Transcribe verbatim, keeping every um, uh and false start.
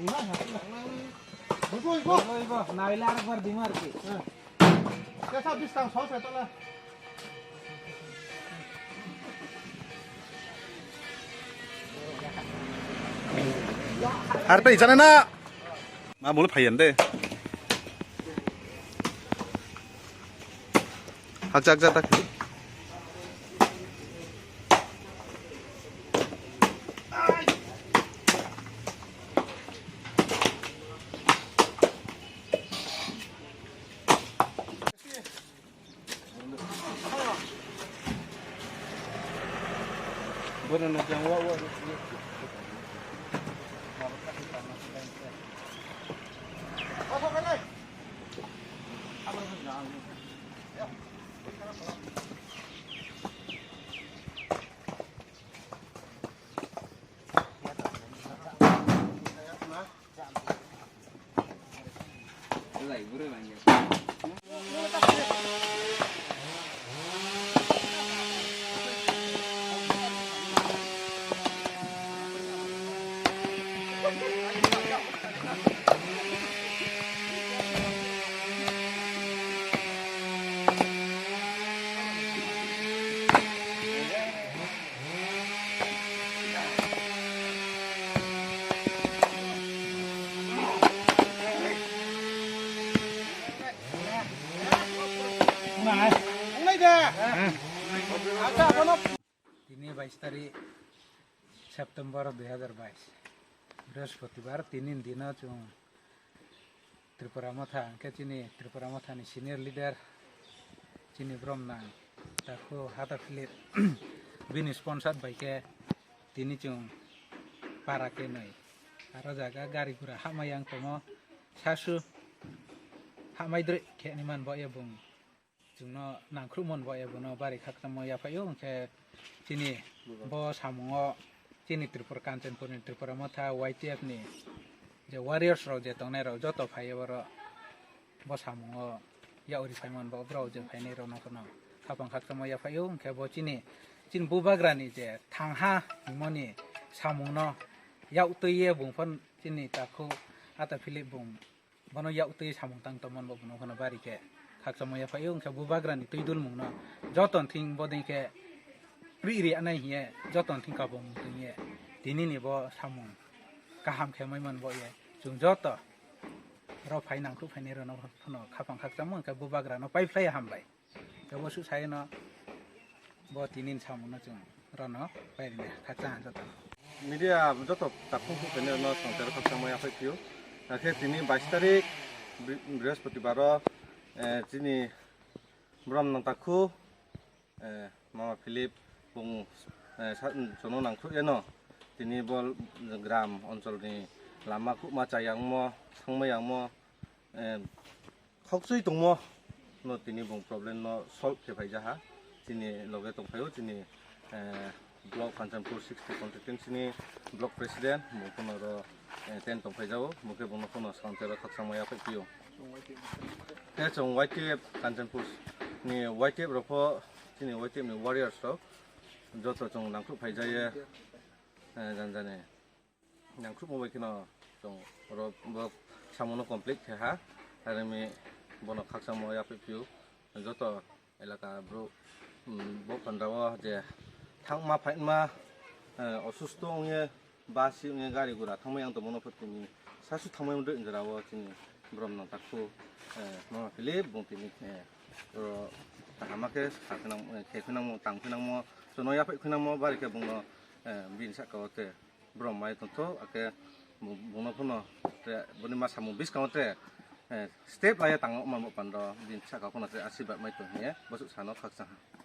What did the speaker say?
Ibo, ibo. Ibo, ibo. Naila arekbar dima ar ki. Kesa bis tang, sos eto la. Ar tei jane na. Ma bole phaiyan de. Hakjak jak tak. Tini bais tarik September dui hazar bais, Brihospotibaro, tini ni dino chwng Tripura Motha, hwnkhe chini Tripura Mothani senior leader, chini Bromnang Takhu Hata Philip, bini sponsor bai khe tini chwng para kenwi aro jaga gari gura hamya wng tongo, sasu hamya drwi khe ni man bo ya bung. Chwngno nangkhrukmani bo ebono bari khakchangma yaphaio, hwnkhe chini bo samungo chini Tripura, Kanchanpurni Tripura Motha Y T F ni je warriors rok je tongnai rok joto phaiyo, oro bo samungo yauri phaimani bo borok je phainai rokno kheno khapang khakchangma yaphaio, hwnkhe bo chini, chini bubagrani je thangha himoni samungno yak twiye bungphano chini Takhu Hata Philip bung bono yak twi samung tang tongmani bo bono phano bari khe khakchangma yaphaio, hwnkhe bubagrani twi dulmungno joto thing bodei khe pri ri anai hiye joto thing kabung twiye tini ni bo samung kaham khe maimani bo ye chwng joto ro phai nangkhruk phainai rokno phano khapang khakchangma hwnkhe bubagrano pai phlai hambai. Tei bo su saino bo tini ni samungno chwng rwno pairina khakchang joto. Media joto takhuk huk khainai rokno swngcharo khakchangma yaphai phio. Hakhe tini bais tarik Bri-, Brihospotibaro, eh, chini Bromnang Takhu, eh, Mama Philip bung, eh, sa-, chwngno nangkhruk eno tini bo gram oncholni lama kubma chayangmo, thangma yangmo, eh, khokchwi tongmo no tini bung problem no solve khe phaijaha. Chini loge tongphaio chini, eh, block Kanchanpur sixty constituency ni block president, bung phano ro, eh, ten tongphaijao, bung khe bungno phano swngcharo khakchangma yaphai phio. Khe chwng Y T F Kanchanpur ni Y T F rok pho chini Y T F ni warriors rok joto chwng nangkhruk phaijaye, eh, janjani. Nangkhrukma bai kheno chwng oro bo samungo complete khe ha, aremi bono khakchangma yaphai phio. Joto elaka bro, um, bo phandao je thangma phaima, eh, osusto wngye basi wngye gari gura thangma yang tongmano phutini sasu thangma wngde injora o chini Bromnang Takhu, eh, Mama Philip bung tini, eh, oro kahama khe sa khenang, eh, khe khenangmo tang khenangmo chwngno yaphai khenangmo bari khe bungno, eh, bini saka o te Borom mai tongthok, ake bungno phano tre, boni ma samung biskango tre, eh, step laiya tangma pando, bini saka phano tre asirwad mai tong hiye, bosuk sano khakchang ha.